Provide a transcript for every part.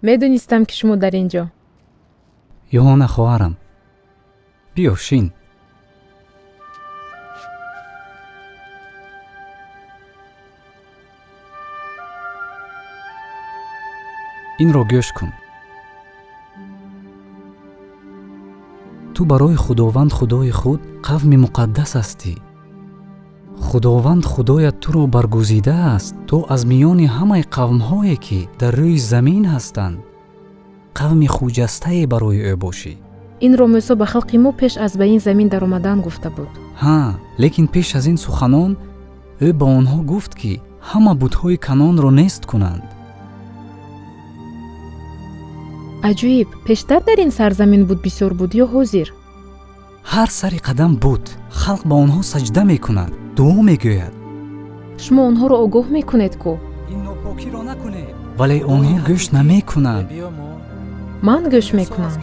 Медонистам, ки шумо дар ин ҷо. Юҳона, хоҳарам, биё, шин. Инро гӯш кун. Ту барои Худованд Худои худ қавми муқаддас ҳастӣ. Худованд Худоят туро баргузидааст, то аз миёни ҳамаи қавмҳое, ки дар рӯи замин ҳастанд, қавми хуҷастае барои ӯ бошӣ. Инро Мӯсо ба халқи мо пеш аз ба ин замин даромадан гуфта буд. Ҳа, лекин пеш аз ин суханон ӯ ба онҳо гуфт, ки ҳама бутҳои Канонро нест кунанд. Аҷоиб, пештар дар ин сарзамин бут бисёр буд ё ҳозир? Ҳар сари қадам бут. Халқ ба онҳо саҷда мекунад, дуо мегӯяд. Шумо онҳоро огоҳ мекунед ку? Ин нопокиро накунед, вале онҳо гӯш намекунанд. Ман гӯш мекунам.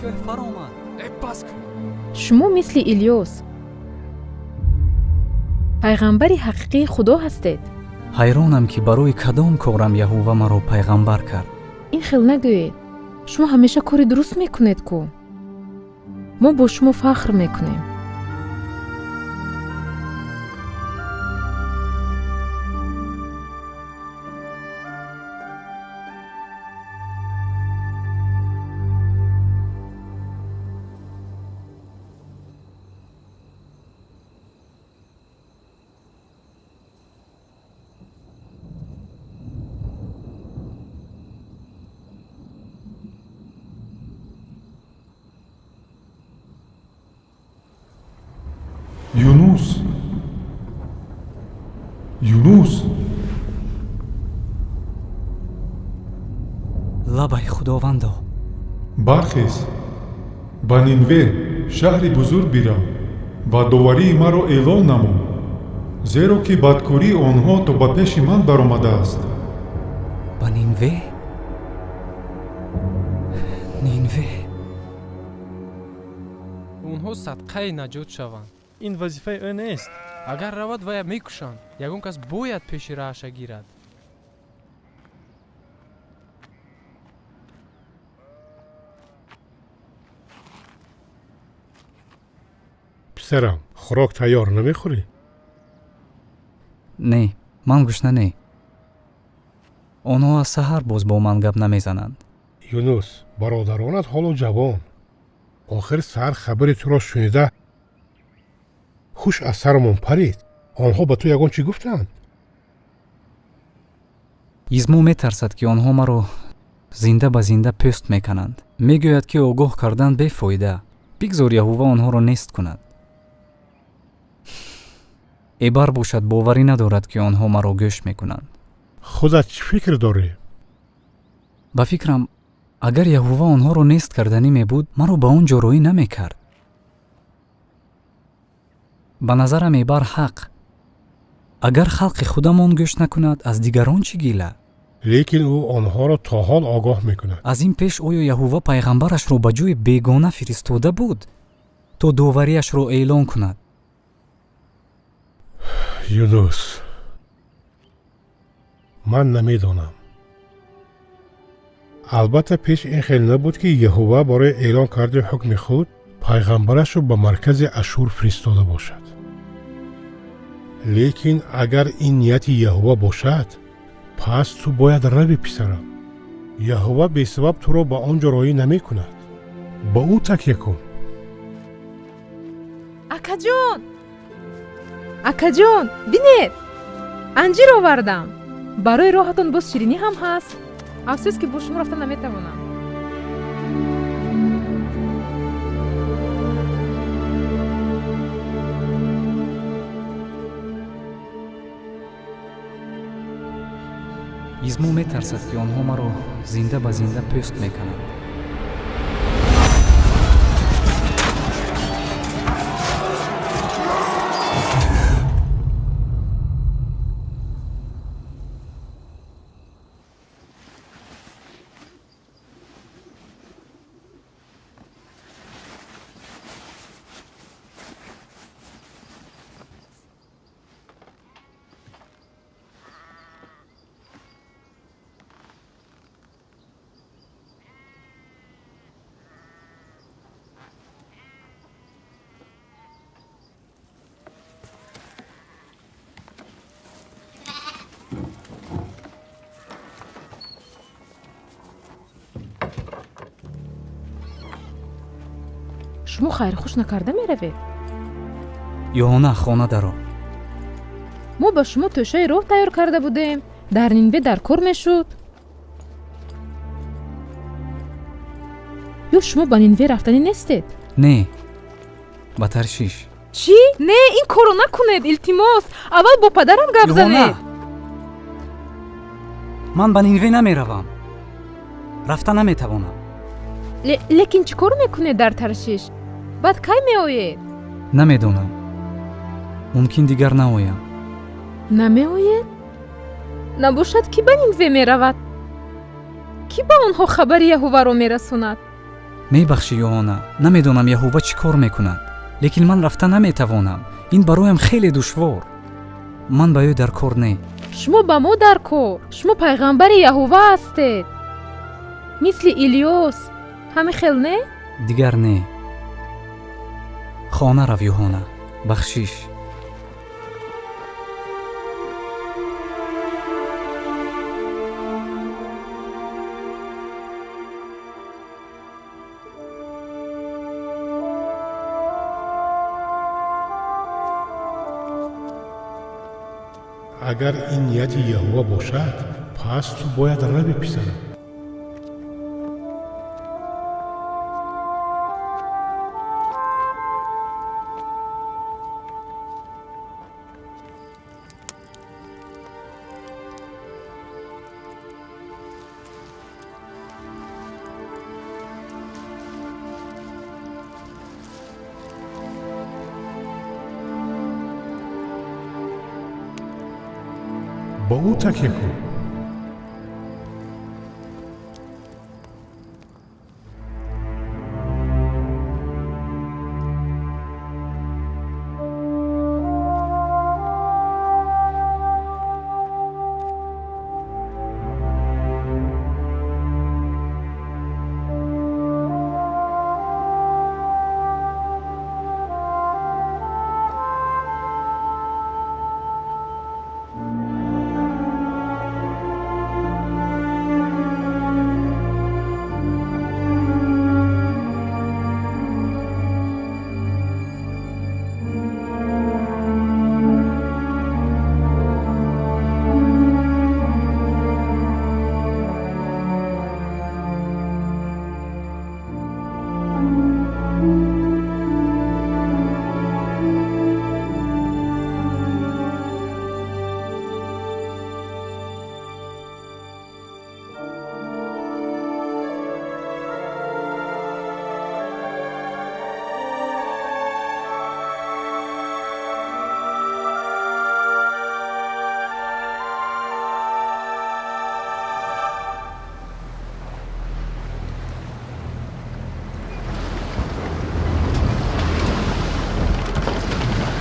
Шумо мисли Илёс, пайғамбари ҳақиқии Худо ҳастед. Ҳайронам, ки барои кадом корам Яҳува маро пайғамбар кард. Ин хел нагӯед. Шумо ҳамеша кори дуруст мекунед ку. Мо бо шумо фахр мекунем. Юнус, Юнус! Лабай, Худовандо. Бархез, ба Нинве, шаҳри бузург, бирав ва доварии маро эълон намо, зеро ки бадкории онҳо то ба пеши ман баромадааст. Ба Нинве? Нинве. Онҳо садқаи наҷот шаванд. Ин вазифаи ӯ нест. Агар равад, вая мекушанд. Ягон кас бояд пеши раҳаша гирад. Писарам, хӯрок тайёр, намехӯрӣ? Не, ман гушна не. Онҳо аз саҳар боз бо ман гап намезананд. Юнус, бародаронат ҳоло ҷавон. Охир саҳар хабари туро шунида, ҳуш аз сарамон парид. Онҳо ба ту ягон чӣ гуфтанд? Измо метарсад, ки онҳо маро зинда ба зинда пӯст мекунанд. Мегӯяд, ки огоҳ кардан бефоида, бигзор Яҳува онҳоро нест кунад. Эбар бошад, боварӣ надорад, ки онҳо маро гӯш мекунанд. Худат чӣ фикр дорӣ? Ба фикрам, агар Яҳува онҳоро нест карданӣ мебуд, маро ба он ҷо роҳӣ намекард. Ба назарам, Эбар ҳақ. Агар халқи худамон гӯш накунад, аз дигарон чӣ гила? Лекин ӯ онҳоро то ҳол огоҳ мекунад. Аз ин пеш оё Яҳува пайғамбарашро ба ҷои бегона фиристода буд, то довариашро эълон кунад? Юнус, ман намедонам. Албатта, пеш ин хел набуд, ки Яҳува барои эълон кардани ҳукми худ пайғамбарашро ба маркази Ашур фиристода бошад. Лекин агар ин нияти Яҳува бошад, пас ту бояд рави, писарам. Яҳува бесабаб туро ба он ҷо роҳӣ намекунад. Ба ӯ такя кун. Акаҷон, акаҷон, бинед, анҷир овардам. Барои роҳатон боз ширинӣ ҳам ҳаст. Афсӯс, ки бо шумо рафта наметавонам. Измо метарсад, ки онҳо маро зинда ба зинда пӯст мекунанд. Шумо хайрхуш накарда меравед? Йоҳона, хона даро. Мо ба шумо тӯшаи роҳ тайёр карда будем. Дар Нинве дар кор мешуд. Ё шумо ба Нинве рафтанӣ нестед? Не, ба Таршиш. Чӣ? Не, ин корро накунед, илтимос. Аввал бо падарам гап занед. Ман ба Нинве намеравам. Рафта наметавонам. Лекин чӣ кор мекунед дар Таршиш? Баъд кай меоед? Намедонам. Мумкин дигар наоям. Намеоед? Набошад, кӣ ба Нинве меравад? Кӣ ба онҳо хабари Яҳуваро мерасонад? Мебахшӣ, Йоҳона, намедонам Яҳува чӣ кор мекунад, лекин ман рафта наметавонам. Ин бароям хеле душвор. Ман ба ӯ дар кор не. Шумо ба мо дар кор. Шумо пайғамбари Яҳува ҳастед. Мисли Илёс. Ҳамин хел не? Дигар не. Хона рав, Йоҳона. Бахшиш. Агар ин нияти Яҳува бошад, пас ту бояд рави, писарам. Ба ӯ такя кун.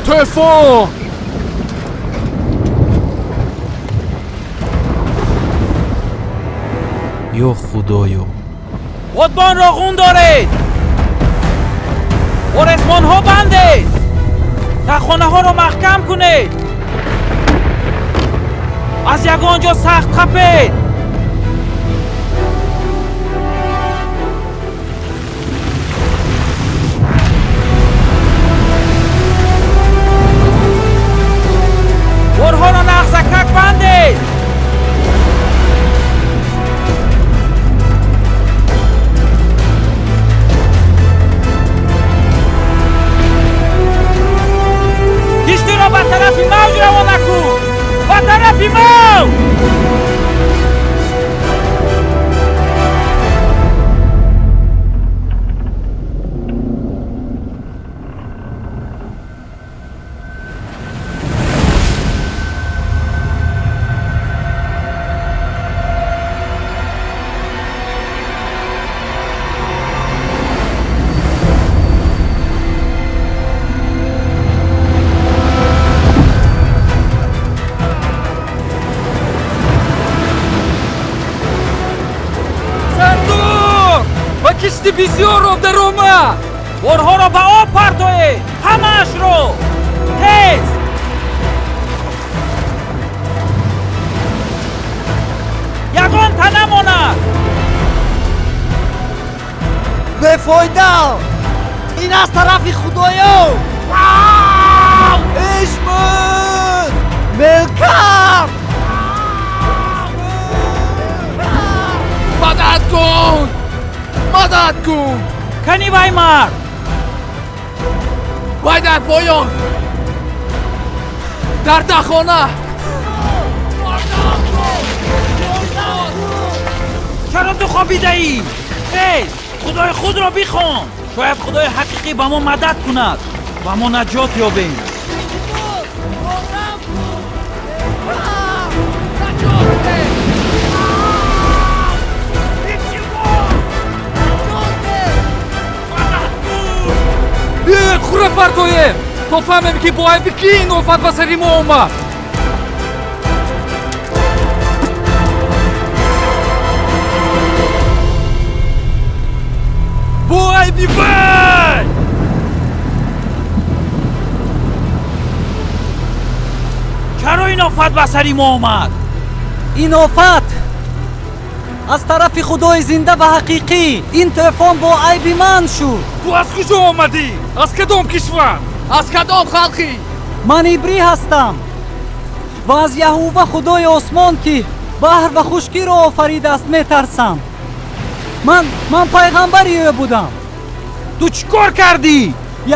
Тӯфон! Ё Худоё! Бодбонро ғун доред! Оресмонҳо бандед! Тахонаҳоро маҳкам кунед! Аз ягон ҷо сахт хапед! Борҳоро нағзакак бандед! Киштиро ба тарафи мавҷ равона кун! Ба тарафи мавҷ! Кишти бисёр об даромад! Борҳоро ба об партоед! Ҳамаашро! Тез! Ягон та намонад! Бефоида! Ин аз тарафи Худоё! Ишмут! Мелкар! Мадад кун! Мадад кун! Кани вай мард? Вай дар поён! Дар тахона! Чаро ту хобидаӣ? Хез, Худои худро бихон. Шояд Худои ҳақиқӣ ба мо мадад кунад ва мо наҷот ёбем. Биёед, хура партоем, то фаҳмем, ки бо айби кӣ ин офат ба сари мо омад. Бо айби вай! Чаро ин офат ба сари мо омад? Ин офат аз тарафи Худои зинда ва ҳақиқӣ. Ин тӯфон бо айби ман шуд. Ту аз куҷо омадӣ? Аз кадом кишвар? Аз кадом халқӣ? Ман ибрӣ ҳастам ва аз Яҳува, Худои осмон, ки баҳр ва хушкиро офаридааст, метарсам. Ман пайғамбари ӯ будам. Ту чӣ кор кардӣ?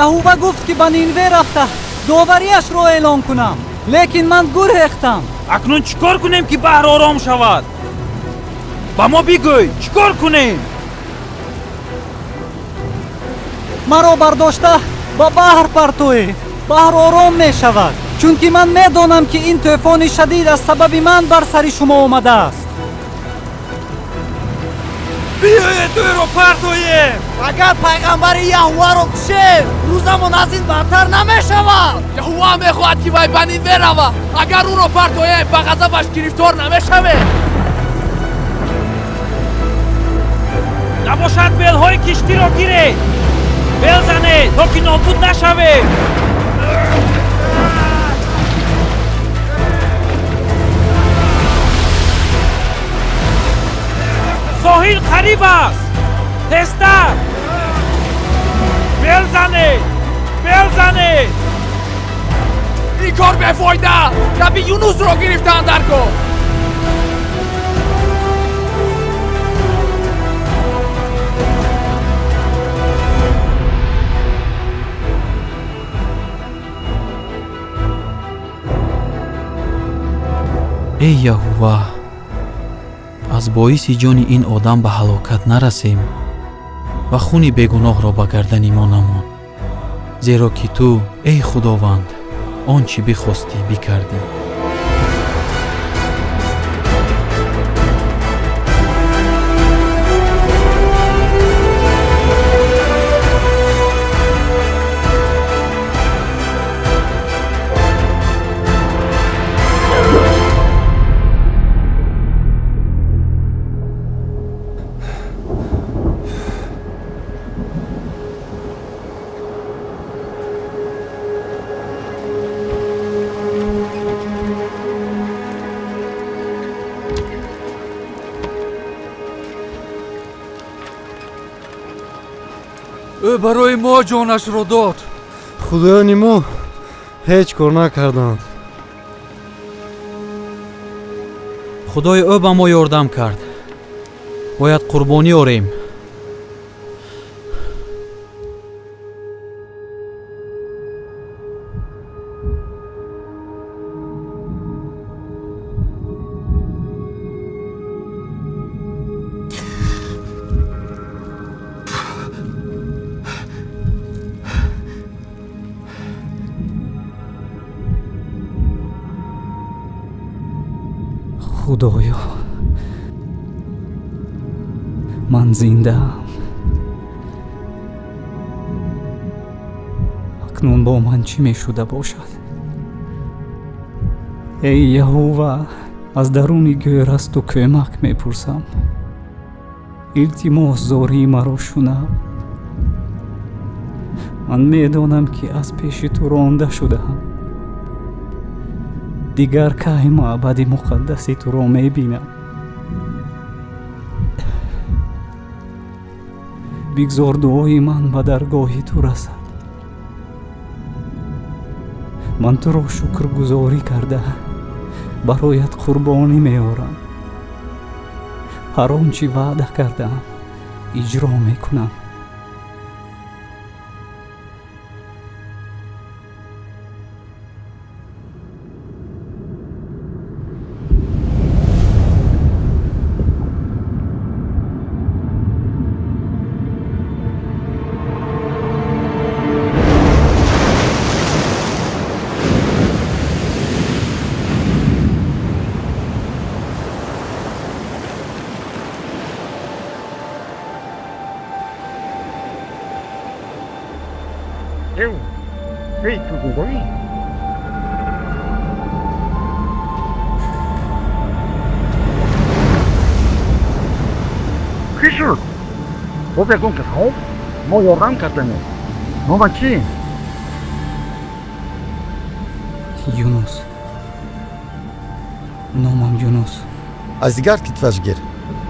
Яҳува гуфт, ки ба Нинве рафта довариашро эълон кунам, лекин ман гурехтам. Акнун чӣ кор кунем, ки баҳр ором шавад? Ба мо бигӯй, чӣ кор кунем? Маро бардошта ба баҳр партоед, баҳр ором мешавад, чунки ман медонам, ки ин тӯфони шадид аз сабаби ман бар сари шумо омадааст. Биёед, ӯро партоем. Агар пайғамбари Яҳуваро кушем, рӯзамон аз ин бадтар намешавад. Яҳува мехоҳад, ки вай ба Нинве равад. Агар ӯро партоем, ба ғазабаш гирифтор намешавем. Набошад, белҳои киштиро гиред, бел занед, то ки нобуд нашавем. Соҳил қариб аст, тезтар бел занед, бел занед. Ин кор бефоида. Наби Юнусро гирифтаанд дар кор. Эй Яҳува, аз боиси ҷони ин одам ба ҳалокат нарасем ва хуни бегуноҳро ба гардани мо намон, зеро ки ту, эй Худованд, он чӣ бихостӣ, бикардӣ. Ӯ барои мо ҷонашро дод. Худоёни мо ҳеҷ кор накарданд. Худои ӯ ба мо ёрдам кард. Бояд қурбонӣ орем. Худоё, ман зиндаам. Акнун бо ман чӣ мешуда бошад? Эй Яҳува, аз даруни гӯр аз ту кӯмак мепурсам. Илтимос, зории маро шунав. Ман медонам, ки аз пеши ту ронда шудаам. Дигар кай маъбади муқаддаси туро мебинам? Бигзор дуои ман ба даргоҳи ту расад. Ман туро шукргузорӣ карда бароят қурбонӣ меорам. Ҳар он чӣ ваъда кардаам, иҷро мекунам. Чӣ шуд? Боз ягон кас хоб? Мо ёрдам кардему. Номат чӣ? Юнус. Номам Юнус. Аз дигар китфаш гир.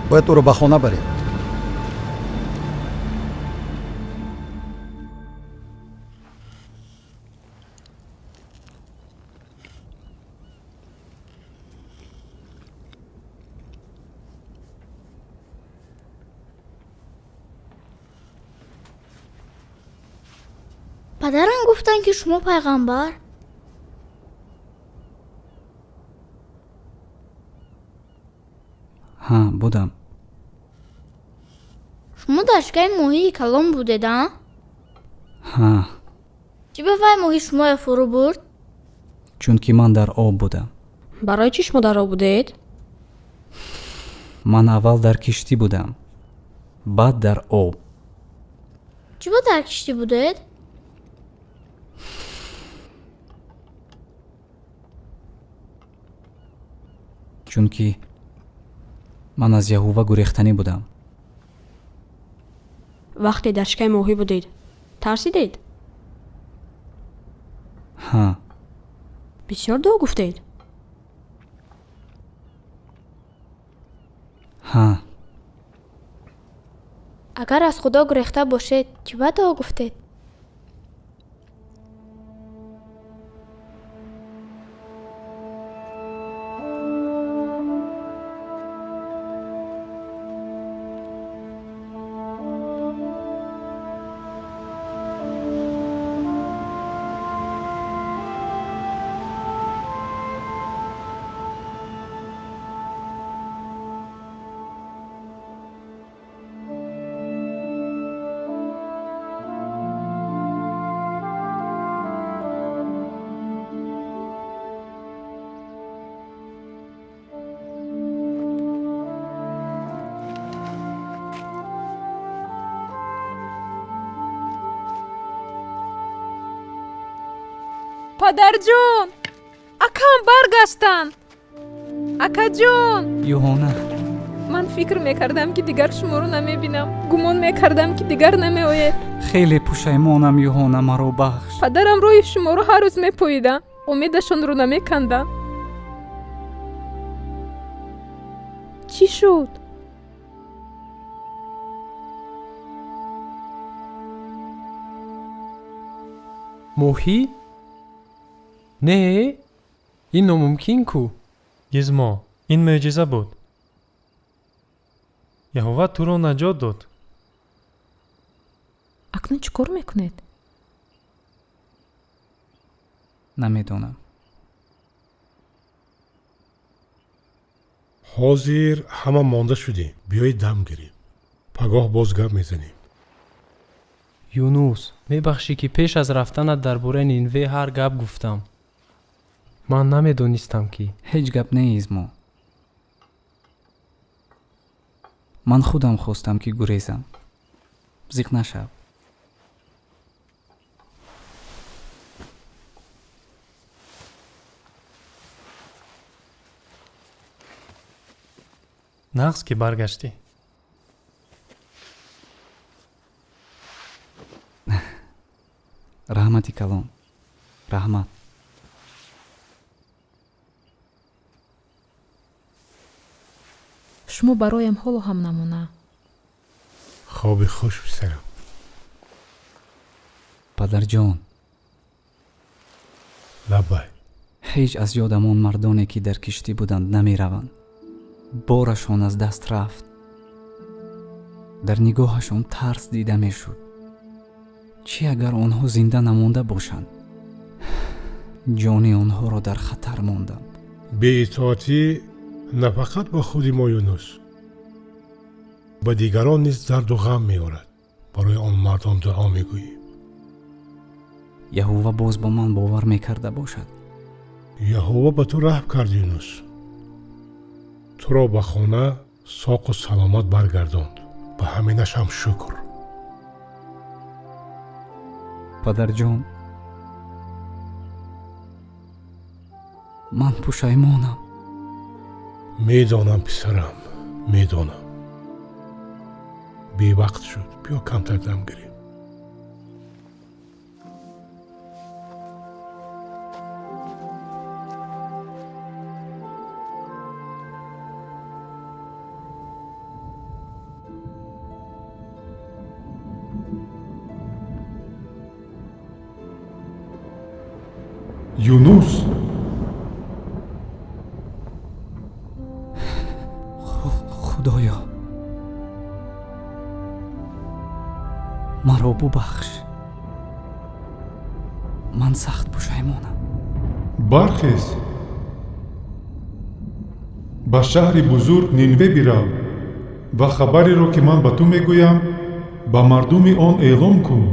Бояд ӯро ба хона барем. Падарам гуфтанд, ки шумо пайғамбар. Ҳа, будам. Шумо дар шиками моҳии калон будед, а? Ҳа. Чӣ ба вай моҳӣ шумоя фурӯ бурд? Чунки ман дар об будам. Барои чӣ шумо дар об будед? Ман аввал дар киштӣ будам, баъд дар об. Чӣ ба дар киштӣ будед? Чунки ман аз Яҳува гурехтанӣ будам. Вақте дар шиками моҳӣ будед, тарсидед? Ҳа. Бисёр дуо гуфтед? Ҳа. Агар аз Худо гурехта бошед, чӣ ба дуо гуфтед? Падарҷон, акам баргаштанд. Акаҷон. Юҳона. Ман фикр мекардам, ки дигар шуморо намебинам. Гумон мекардам, ки дигар намеоед. Хеле пушаймонам, Юҳона, маро бахш. Падарам роҳи шуморо ҳар рӯз мепоиданд, умедашонро намеканданд. Чӣ шуд? Моҳӣ? Не, ин номумкин ку. Гизмо, ин мӯъҷиза буд. Яҳова туро наҷот дод. Акнун чӣ кор мекунед? Намедонам. Ҳозир ҳама монда шудем. Биёед дам гирем. Пагоҳ боз гап мезанем. Юнус, мебахшӣ, ки пеш аз рафтанат дар бораи Нинве ҳар гап гуфтам. Ман намедонистам, ки Ҳеҷ гап не, Измо. Ман худам хостам, ки гурезам. Зиқ нашав. Нағз, ки баргаштӣ. Раҳмати калон, раҳмат. Шумо бароям ҳоло ҳам намуна. Хоби хуш, писарам. Падарҷон. Лаббай. Ҳеҷ аз ёдам он мардоне, ки дар киштӣ буданд, намераванд. Борашон аз даст рафт. Дар нигоҳашон тарс дида мешуд. Чӣ агар онҳо зинда намонда бошанд? Ҷони онҳоро дар хатар мондам. Беитоатӣ на фақат ба худи мо, Юнус, ба дигарон низ дарду ғам меорад. Барои он мардон дуо мегӯем. Яҳува боз ба ман бовар мекарда бошад. Яҳува ба ту раҳм кард, Юнус. Туро ба хона соқу саломат баргардонд. Ба ҳаминаш ҳам шукр. Падарҷон, ман пушаймонам. Медонам, писарам, медонам. Бевақт шуд, биё камтар дам гирем. Юнус. Худоё, маро бубахш. Ман сахт пушаймонам. Бархез, ба шаҳри бузург Нинве бирав ва хабареро, ки ман ба ту мегӯям, ба мардуми он эълон кун.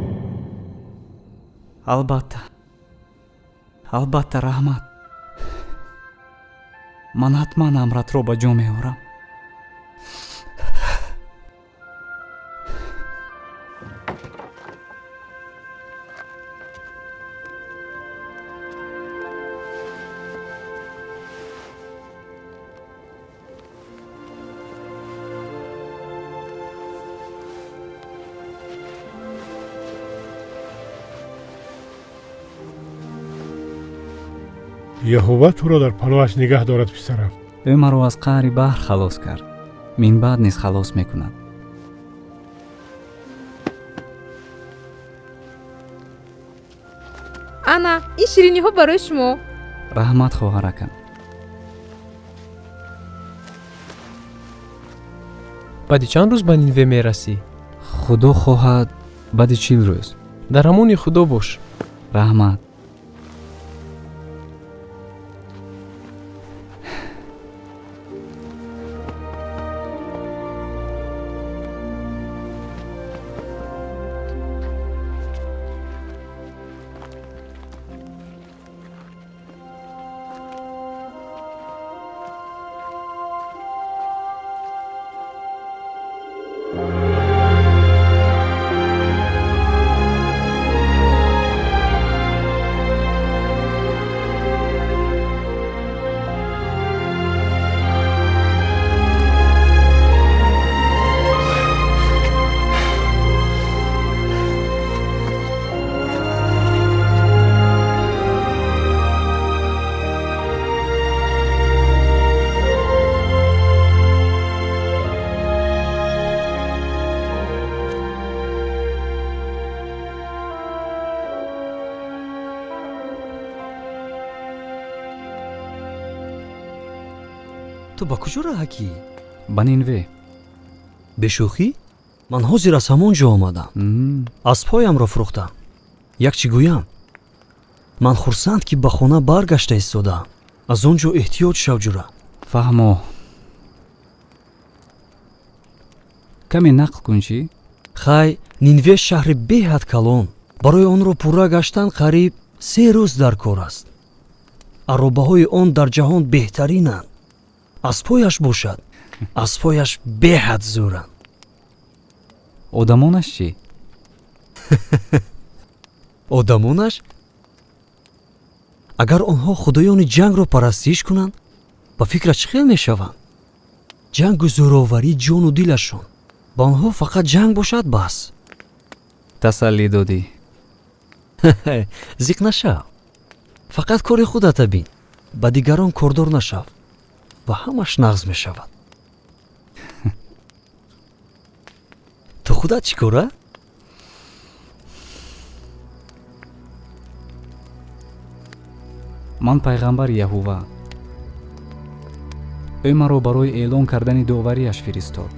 Албатта, албатта, раҳмат. Ман ҳатман амратро ба ҷо меорам. Яҳува туро дар паноҳаш нигаҳ дорад, писарам. Ӯ маро аз қаъри баҳр халос кард, минбаъд низ халос мекунад. Ана ин шириниҳо барои шумо. Раҳмат, хоҳаракам. Баъди чанд рӯз ба Нинве мерасӣ? Худо хоҳад, баъди 40 рӯз. Дар амони Худо бош. Раҳмат. Ту ба куҷо раҳакӣ? Ба Нинве. Бешӯхӣ? Ман ҳозир аз ҳамон ҷо омадам. Аспҳоямро фурӯхтам. Як чӣ гӯям, ман хурсанд, ки ба хона баргашта истодаам. Аз он ҷо эҳтиёт шав, ҷура. Фаҳмо. Каме нақл кун, чӣ? Хай, Нинве шаҳри беҳад калон. Барои онро пурра гаштан қариб 3 рӯз дар кор аст. Аробаҳои он дар ҷаҳон беҳтаринанд. Аспҳояш бошад, аспҳояш беҳад зӯранд. Одамонаш чӣ? Одамонаш? Агар онҳо худоёни ҷангро парастиш кунанд, ба фикрат чӣ хел мешаванд? Ҷангу зӯроварӣ ҷону дилашон. Ба онҳо фақат ҷанг бошад, бас. Тасаллӣ додӣ. Зиқ нашав. Фақат кори худата бин, ба дигарон кордор нашав ва ҳамаш нағз мешавад. Ту Худат чӣ кора? Ман пайғамбари Яҳува. Ӯ маро барои эълон кардани довариаш фиристод.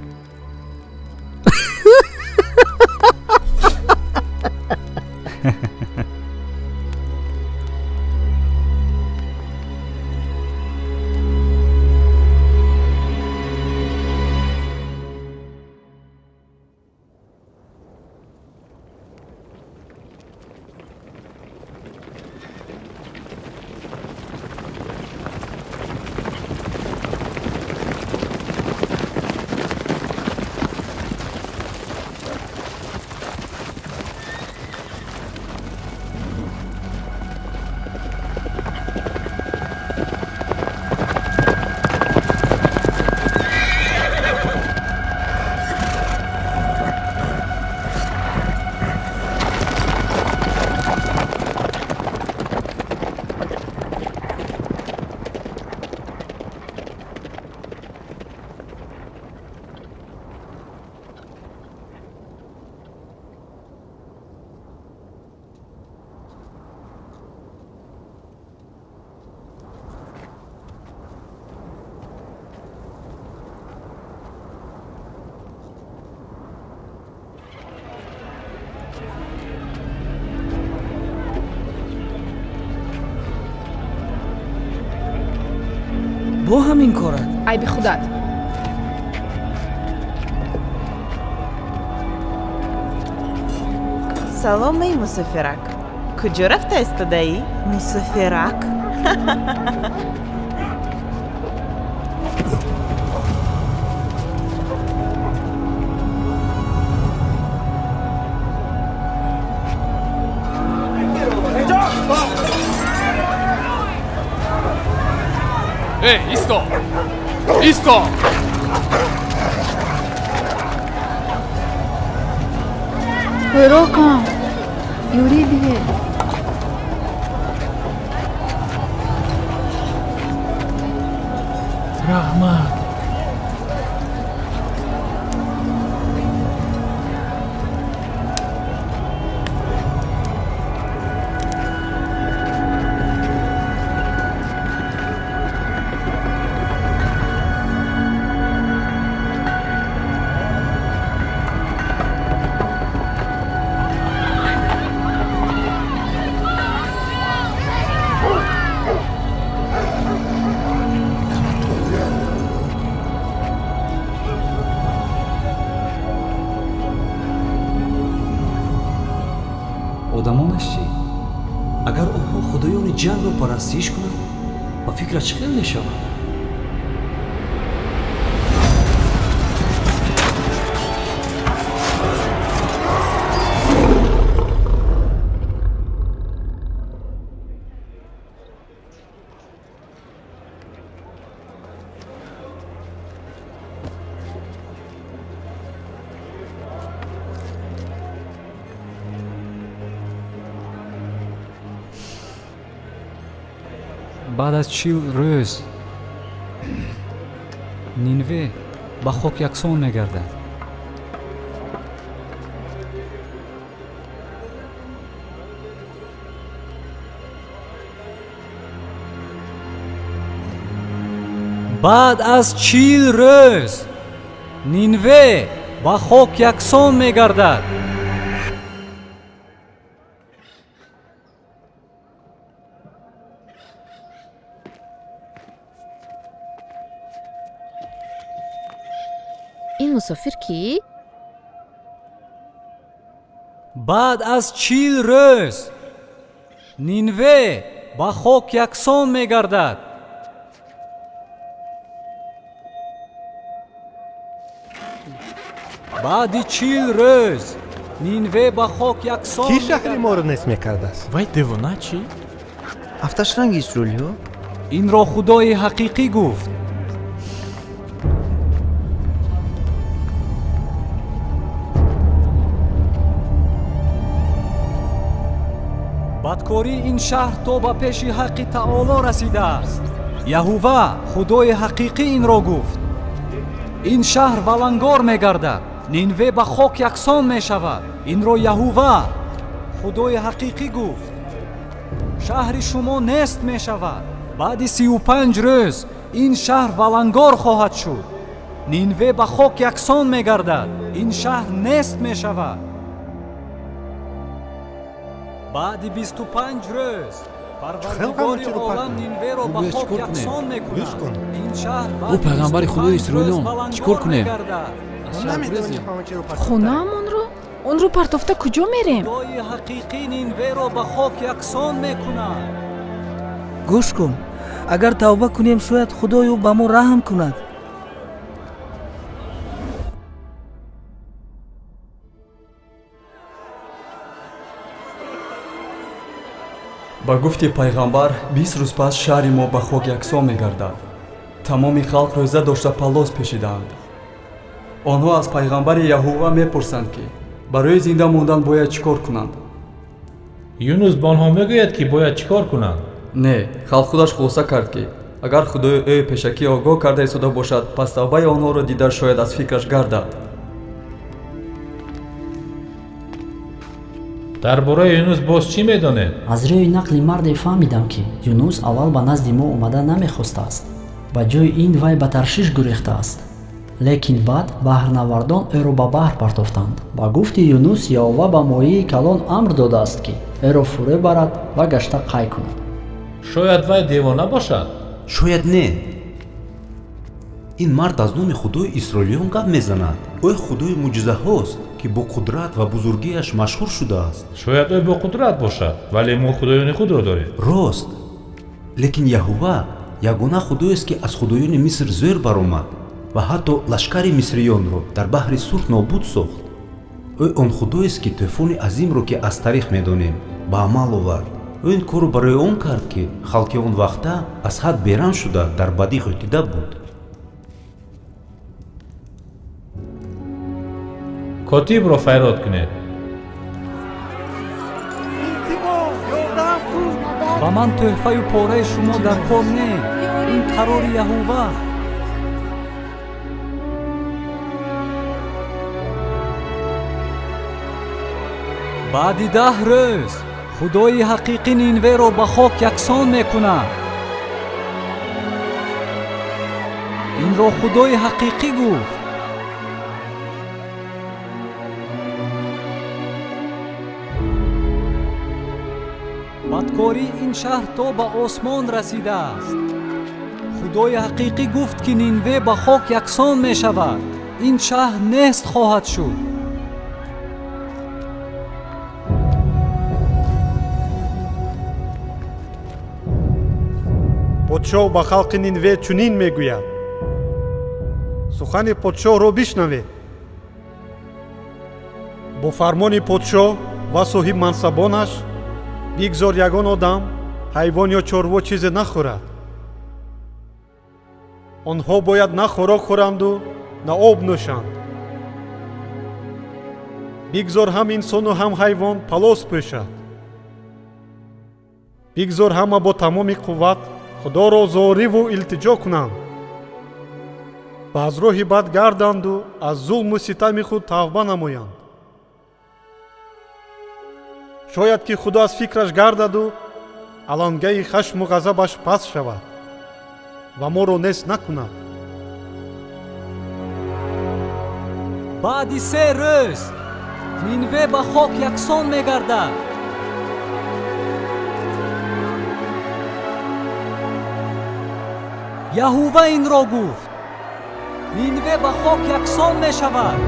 Бо ҳамин корат. Айби худат. Салом, эй мусофирак, куҷо рафта истодаӣ, мусофирак? Эй, исто, исто! Хӯрокам, ёрӣ диҳед. Раҳмат. Одамонаш чӣ? Агар онҳо худоёни ҷангро парастиш кунанд, ба фикрат чӣ хел мешавад? Баъд аз 40 рӯз Нинве ба хок яксон мегардад. Баъд аз 40 рӯз Нинве ба хок яксон мегардад. Ин мусофир кӣ? Баъд аз 40 рӯз Нинве ба хок яксон мегардад. Баъди 40 рӯз Нинве ба хок яксон Кӣ шаҳри моро нест мекардааст? Вай девона чӣ? Афташ рангист, Рулио? Инро Худои ҳақиқӣ гуфт. Бадкории ин шаҳр то ба пеши Ҳаққи Таоло расидааст. Яҳува, Худои ҳақиқӣ, инро гуфт. Ин шаҳр валангор мегардад. Нинве ба хок яксон мешавад. Инро Яҳува, Худои ҳақиқӣ, гуфт. Шаҳри шумо нест мешавад. Баъди 35 рӯз ин шаҳр валангор хоҳад шуд. Нинве ба хок яксон мегардад, ин шаҳр нест мешавад. Баъди 25 рӯз Парвардигори олам Нинверо ба хок яксон мекунад. Ин шаҳр Ӯ пайғамбари Худои исроилиён, чӣ кор кунем? Хонаамонро, онро партофта куҷо мерем? Худои ҳақиқӣ Нинверо ба хок яксон мекунад. Гӯш кун, агар тавба кунем, шояд Худоё ба мо раҳм кунад. Ба гуфти пайғамбар, 20 рӯз пас шаҳри мо ба хок яксон мегардад. Тамоми халқ рӯза дошта, паллос пӯшидаанд. Онҳо аз пайғамбари Яҳува мепурсанд, ки барои зинда мондан бояд чӣ кор кунанд. Юнус ба онҳо мегӯяд, ки бояд чӣ кор кунанд? Не, халқ худаш хулоса кард, ки агар Худои ӯ пешакӣ огоҳ карда истода бошад, пас тавбаи онҳоро дида, шояд аз фикраш гардад. Дар бораи Юнус боз чӣ медонед? Аз рӯи нақли марде фаҳмидам, ки Юнус аввал ба назди мо омада намехостааст. Ба ҷои ин вай ба Таршиш гурехтааст, лекин баъд баҳрнавардон ӯро ба баҳр партофтанд. Ба гуфти Юнус, Яова ба моҳии калон амр додааст, ки ӯро фурӯ барад ва гашта қай кунад. Шояд вай девона бошад. Шояд не. Ин мард аз номи Худои исроилиён гап мезанад. Ӯ Худои мӯъҷизаҳост, ки бо қудрат ва бузургиаш машҳур шудааст. Шояд ӯ боқудрат бошад, вале мо худоёни худро дорем. Рост, лекин Яҳува ягона худоест, ки аз худоёни Миср зӯр баромад ва ҳатто лашкари мисриёнро дар баҳри Сурх нобуд сохт. Ӯ он худоест, ки тӯфони азимро, ки аз таърих медонем, ба амал овард. Ӯ ин корро барои он кард, ки халқи он вақта аз ҳад берам шуда, дар бадӣ ғӯтида буд. Котибро файрод кунед. Ба ман тӯҳфаю пораи шумо дар кор не. Ин қарори Яҳува. Баъди 10 рӯз Худои ҳақиқӣ Нинверо ба хок яксон мекунад. Инро Худои ҳақиқӣ гуфт. Бадкории ин шаҳр то ба осмон расидааст. Худои ҳақиқӣ гуфт, ки Нинве ба хок яксон мешавад, ин шаҳр нест хоҳад шуд. Подшоҳ ба халқи Нинве чунин мегӯяд: сухани подшоҳро бишнавед. Бо фармони подшоҳ ва соҳибмансабонаш, бигзор ягон одам, ҳайвон ё чорво чизе нахӯрад. Онҳо бояд на хӯрок хӯранду, на об нӯшанд. Бигзор ҳам инсону ҳам ҳайвон палос пӯшад. Бигзор ҳама бо тамоми қувват Худоро зориву илтиҷо кунанд ва аз роҳи бад гарданду аз зулму ситами худ тавба намоянд. Шояд ки Худо аз фикраш гардаду алангаи хашму ғазабаш паст шавад ва моро нест накунад. Баъди 3 рӯз Нинве ба хок яксон мегардад. Яҳува инро гуфт. Нинве ба хок яксон мешавад.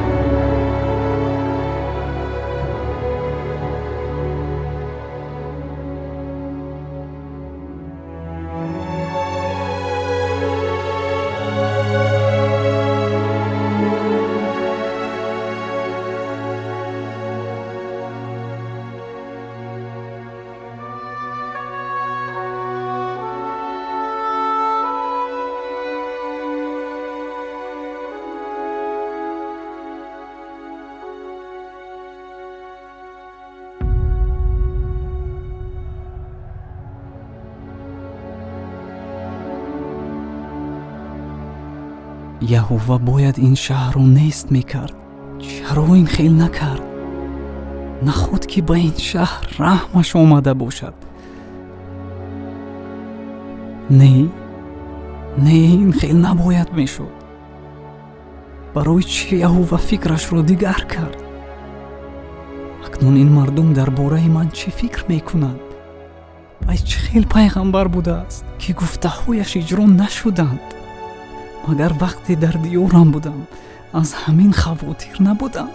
Яҳува бояд ин шаҳрро нест мекард. Чаро ин хел накард? Наход ки ба ин шаҳр раҳмаш омада бошад? Не, не, ин хел набояд мешуд. Барои чӣ Яҳува фикрашро дигар кард? Акнун ин мардум дар бораи ман чӣ фикр мекунанд? Вай чӣ хел пайғамбар будааст, ки гуфтаҳояш иҷро нашуданд? Магар вақте дар диёрам будам, аз ҳамин хавотир набудам?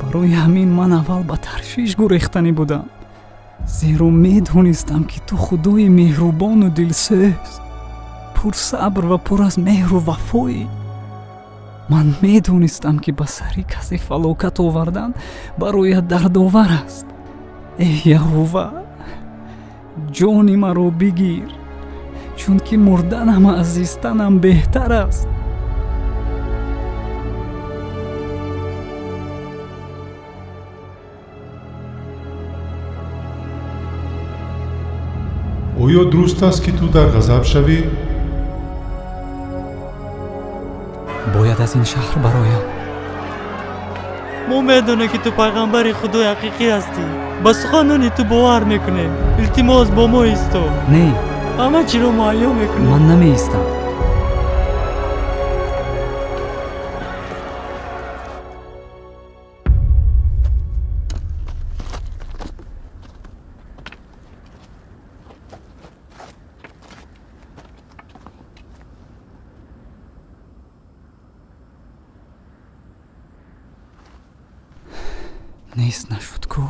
Барои ҳамин ман аввал ба Таршиш гурехтанӣ будам, зеро медонистам, ки ту худои меҳрубону дилсӯз, пурсабр ва пур аз меҳру вафоӣ. Ман медонистам, ки ба сари касе фалокат овардан бароят дардовар аст. Эй Яҳува, ҷони маро бигир, чунки мурданам аз зистанам беҳтар аст. Оё дуруст аст, ки ту дар ғазаб шавӣ? Бояд аз ин шаҳр бароям. Мо медонем, ки ту пайғамбари Худои ҳақиқӣ ҳастӣ. Ба суханони ту бовар мекунем. Илтимос, бо мо исто. Не. Ҳама чиро муҳайё мекунем. Ман намеистам. Нест нашуд ку.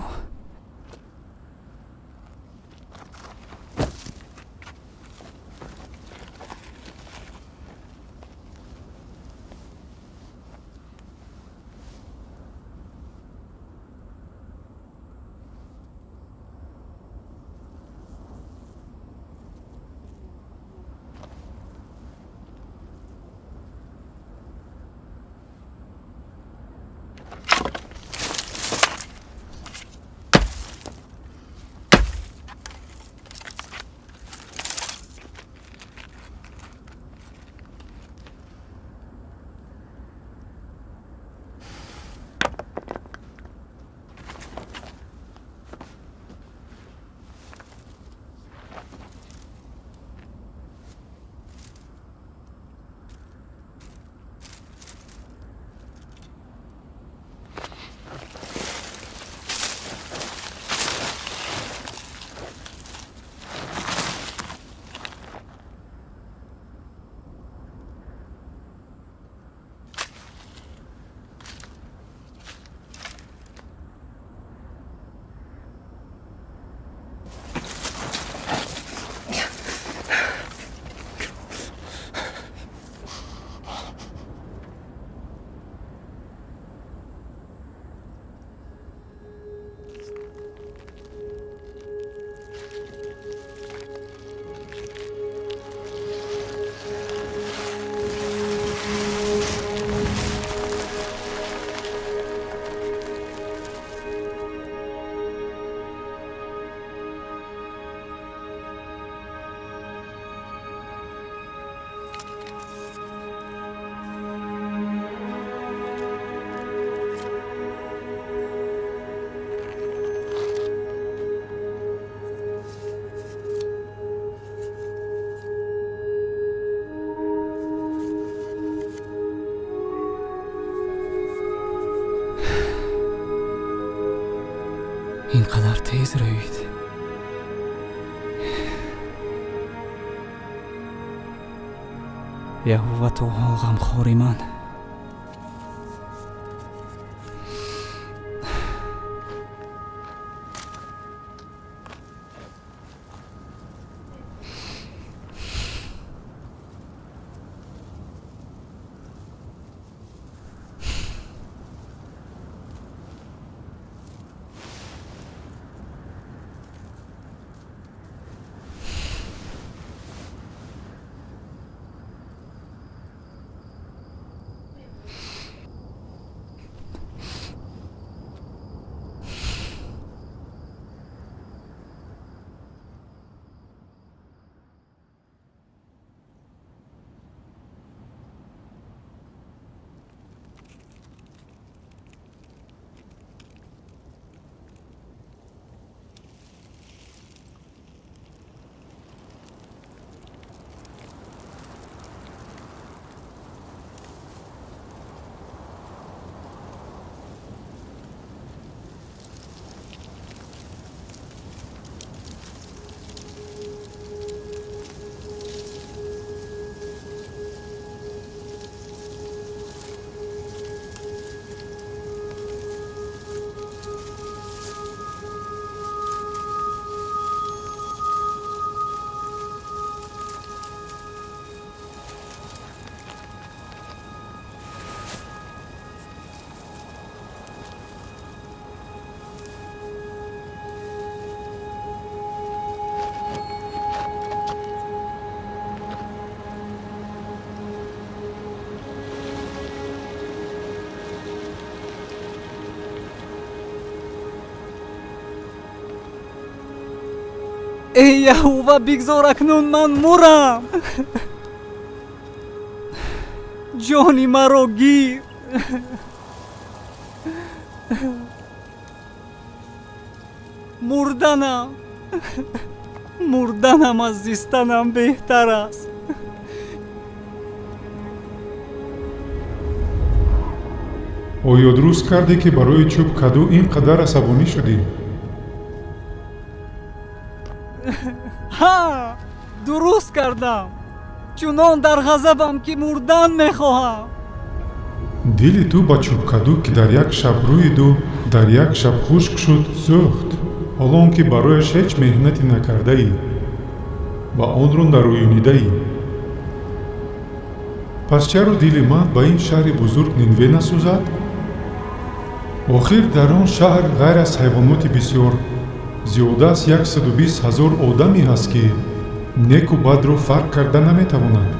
Ин қадар тез рӯид. Яҳува то ҳол ғамхори ман. Эй Яҳува, бигзор акнун ман мурам. Ҷони маро гир. Мурданам, мурданам аз зистанам беҳтар аст. Оё дуруст кардӣ, ки барои чӯб каду ин қадар асабонӣ шудӣ? Ҳа, дуруст кардам. Чунон дар ғазабам, ки мурдан мехоҳам. Дили ту ба чӯбкаду, ки дар як шаб рӯиду дар як шаб хушк шуд, сӯхт, ҳоло он ки барояш ҳеҷ меҳнате накардаӣ ва онро нарӯёнидаӣ. Пас чаро дили ман ба ин шаҳри бузург Нинве насӯзад? Охир дар он шаҳр ғайр аз ҳайвоноти бисёр зиёда аз 120 000 одаме ҳаст, ки неку бадро фарқ карда наметавонанд.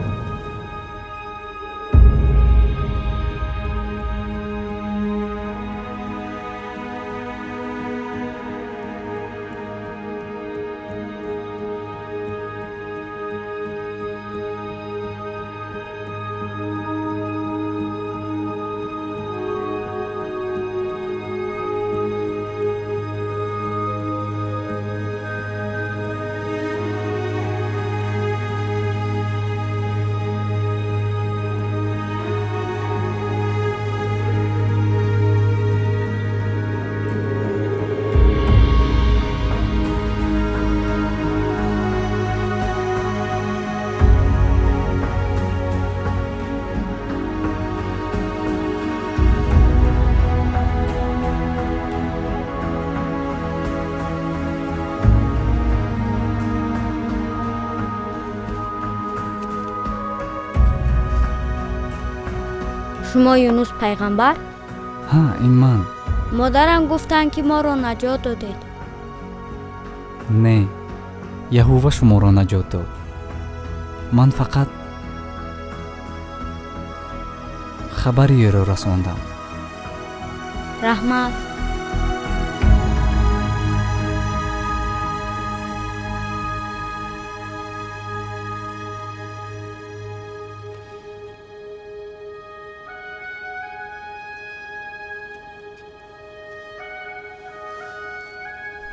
Шумо Юнус пайғамбар? Ҳа, ин ман. Модарам гуфтанд, ки моро наҷот додед. Не, Яҳува шуморо наҷот дод. Ман фақат хабари ӯро расондам. Раҳмат.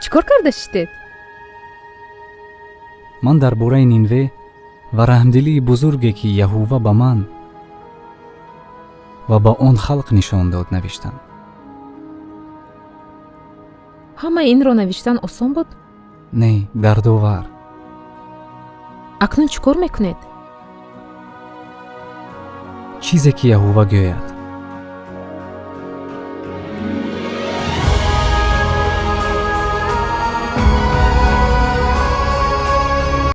Чӣ кор карда шидед? Ман дар бораи Нинве ва раҳмдилии бузурге, ки Яҳува ба ман ва ба он халқ нишон дод, навиштам. Ҳамаи инро навиштан осон буд? Не, дардовар. Акнун чӣ кор мекунед? Чизе ки Яҳува гӯяд.